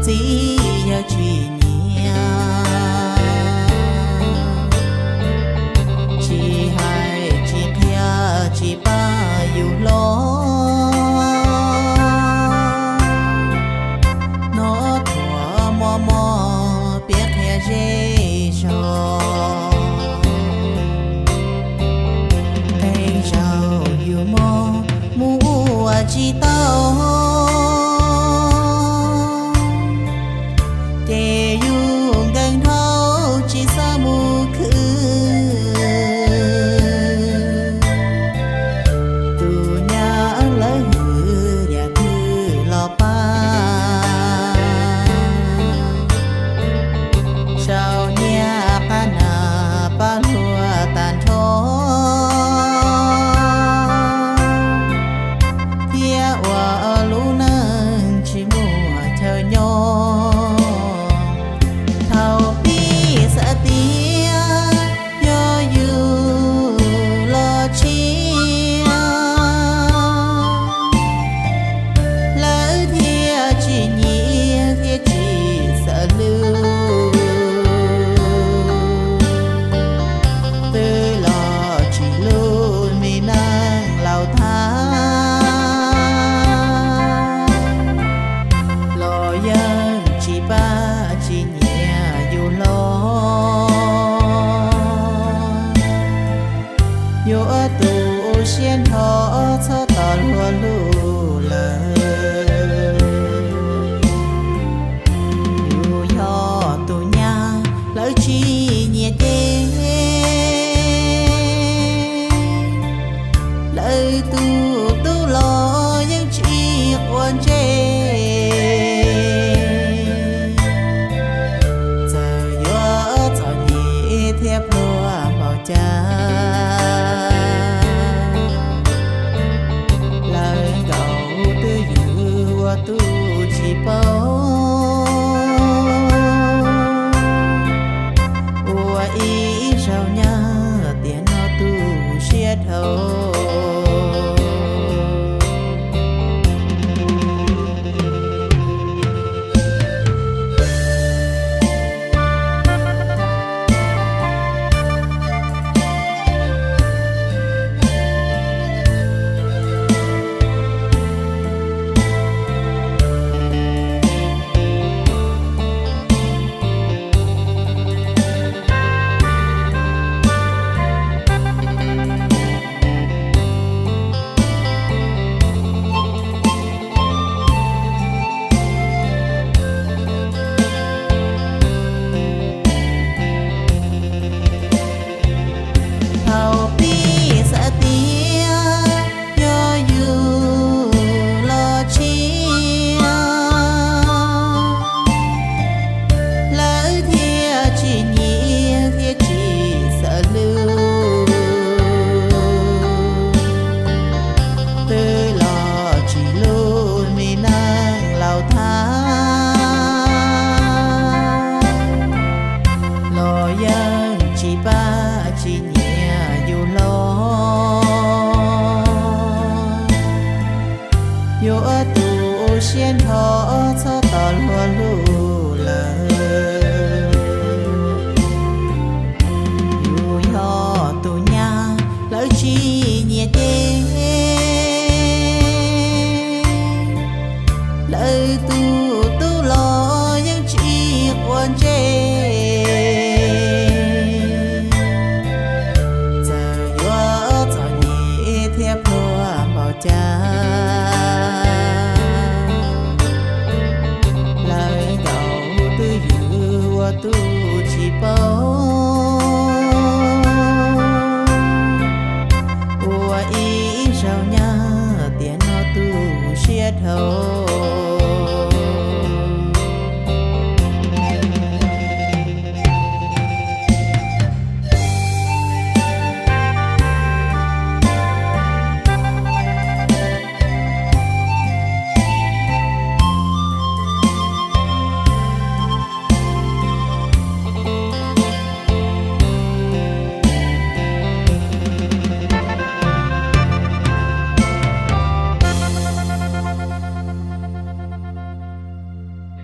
txiv yawg tsis nyiam, tsis hais tsis qhia tsis pab yus hlob. Hnov thuam mos mos piav qhia zej zog, qee zaug yus mob mus ua tsis tau, ces yus nkees dhau tsis xav mus khwv. Tus nyab lawv hwm yam twg los pab, sau nyiaj qab nas pab luag tag nrho, thiab ua lub neej tsis muaj chaw nyob. Thaum pib xav tias yog yus los tshiab, lawv thiaj tsis nyiam thiab tsis xav hlub. Twb los tsis hlub me neeg laus thab, los yeej tsis pab tsis nyiam yus hlob. Yuav tu siab nrho txhob tos luag hlub lawm. Yus yog tus nyab lawv tsis nyiam ces, lawv tus tub los yeej tsis quav ntsej. Txawm yuav txom nyem thiab pluag npaum cas, lawv nkaus twj ywm ua tus tsis paub. Ua ib zaug nyab tiam no tu siab dhau. Thaum pib xav tias yog yus los tshiab, lawv thiaj tsis nyiam thiab tsis xav hlub. Twb los tsis hlub me neeg laus thab, los yeej tsis pab tsis nyiam yus hlob. Yuav tu siab nrho txhob tos luag hlub lawm. Yus yog tus nyab lawv tsis nyiam ces, lawv tus tub los yeej tsis quav ntsej.